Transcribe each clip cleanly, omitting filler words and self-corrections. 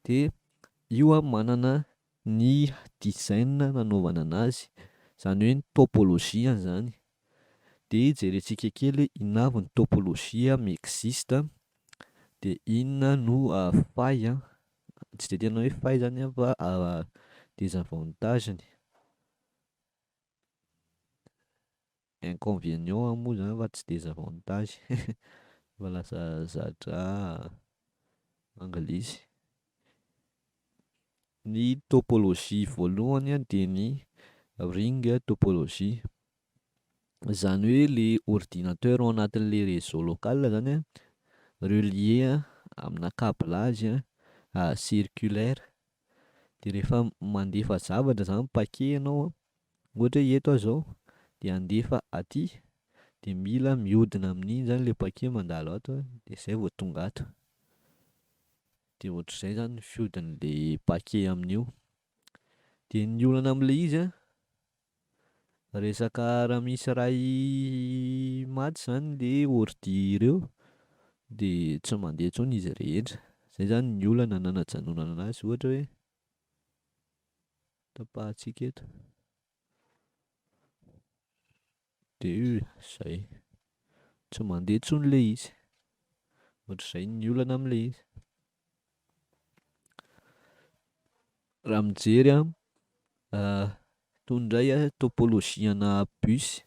De io a manana ny design nanaovana anazy, zany hoe ny topologie-ny zany. De jerentsika kely hoe inona avy ny topologie mi-existe de inona no faille a, tsy de tena hoe faille zany a fa désavantage-ny, inconvenient moa zany fa tsy désavantage fa lasa zatra anglisy. Ny topologie voalohany a de ny ring topologie, zany hoe le ordinateur ao anatin'le réseau local zany a relier aminà câblage a circulaire de rehefa mandefa zavatra zany paquet ianao a, ohatra hoe eto aho zao de andefa aty de mila mihodina amin'iny zany le paquet mandalo ato a de zay vao tonga ato, de ohatr'izay zany ny fihodin'le paquet amin'io. De ny olana am'le izy a resaka raha misy ray maty zany le ordi reo de tsy mandeha intsony izy rehetra, zay zany ny olana nanajanonana anazy ohatra hoe tapahantsika eto de zay, tsy mandeha intsony le izy, ohatr'izay ny olana am'le izy. Raha mijery a itony ndray a topologie ana bus,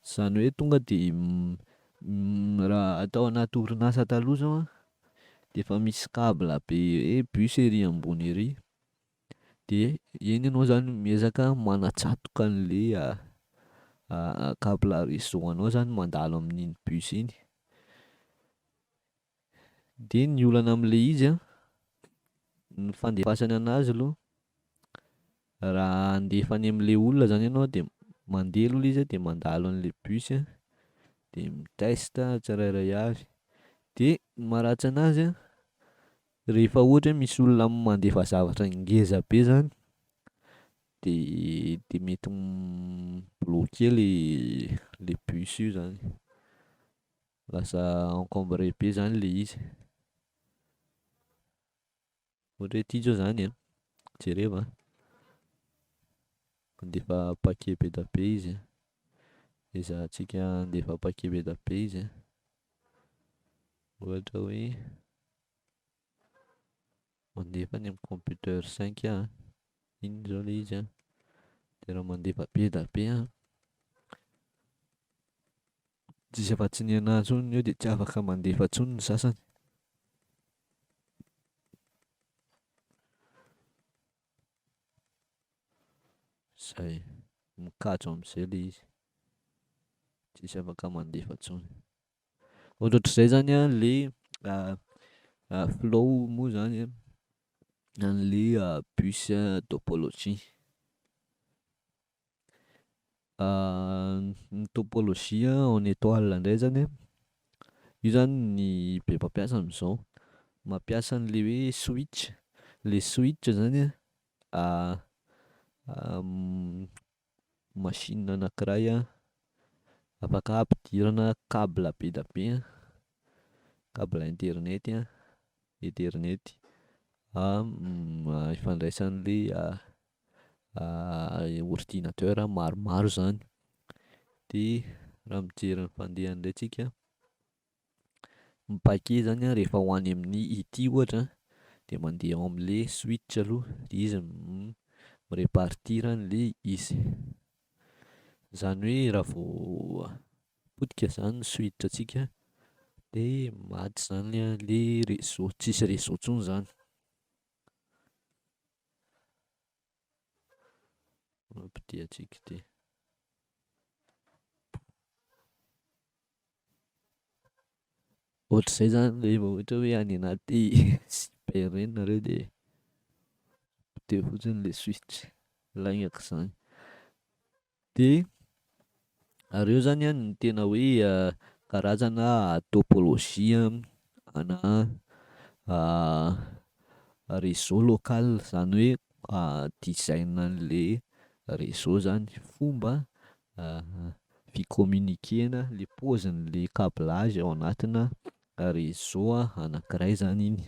zany hoe tonga de raha atao anaty orinasa taloha zao a de efa misy câble be hoe bus ery ambony ery de eny anao zany miezaka manatsatoka an'le câble réseau anao zany mandalo amin'iny bus iny. De ny olana am'le izy a, ny fandefasana anazy aloha raha andefa any am'le olona zany ianao de mandeha aloha le izy a de mandalo an'le bus a de mi-test tsirairay avy de ny maharatsy anazy a rehefa ohatra hoe misy olona mandefa zavatra ngeza be zany de mety bloqué le bus io zany, lasa encombré be zany le izy. Ohatra hoe ty zao zany a, jereva mandefa paquet be da be izy a, ezahantsika andefa paquet be da be izy a, ohatra hoe mandefa any am'computer cinq aho, iny zao le izy a de raha mandefa be da be aho tsisy afa-tsy ny anahy ntsony ny eo de tsy afaka mandefa ntsony ny sasany. Zay, mikatso am'zay le izy, tsisy afaka mandefa ntsony. Ohatrohatr'izay zany a le flow moa zany a an'le bus topologie. Ny topologie en étoile ndray zany a, io zany ny be mpampiasa am'zao, mampiasa an'le hoe switch, le switch zany a machine anankiray a afaka ampidirana câble be da be a, câble internet a ethernet ifandraisan'le ordinateur maromaro zany de raha mijery ny fandehany ndray tsika, ny paquet zany a rehefa ho any amin'ny ity ohatra de mandeha ao am'le switch aloha de izy mi-répartir an'le izy, zany hoe raha vao potika zany ny switch antsika de maty zany a le réseau, tsisy réseau ntsony zany. Potehantsika ty. Ohatr'izay zany rehefa ohatra hoe any anaty cyber reny nareo de poteho fotsiny le switch, laingaka zany. De reo zany a ny tena hoe karazana topologie ana réseau local zany hoe design an'le réseau zany, fomba ficommuniquena le paozin'le câblage ao anatina réseau anankiray zany iny.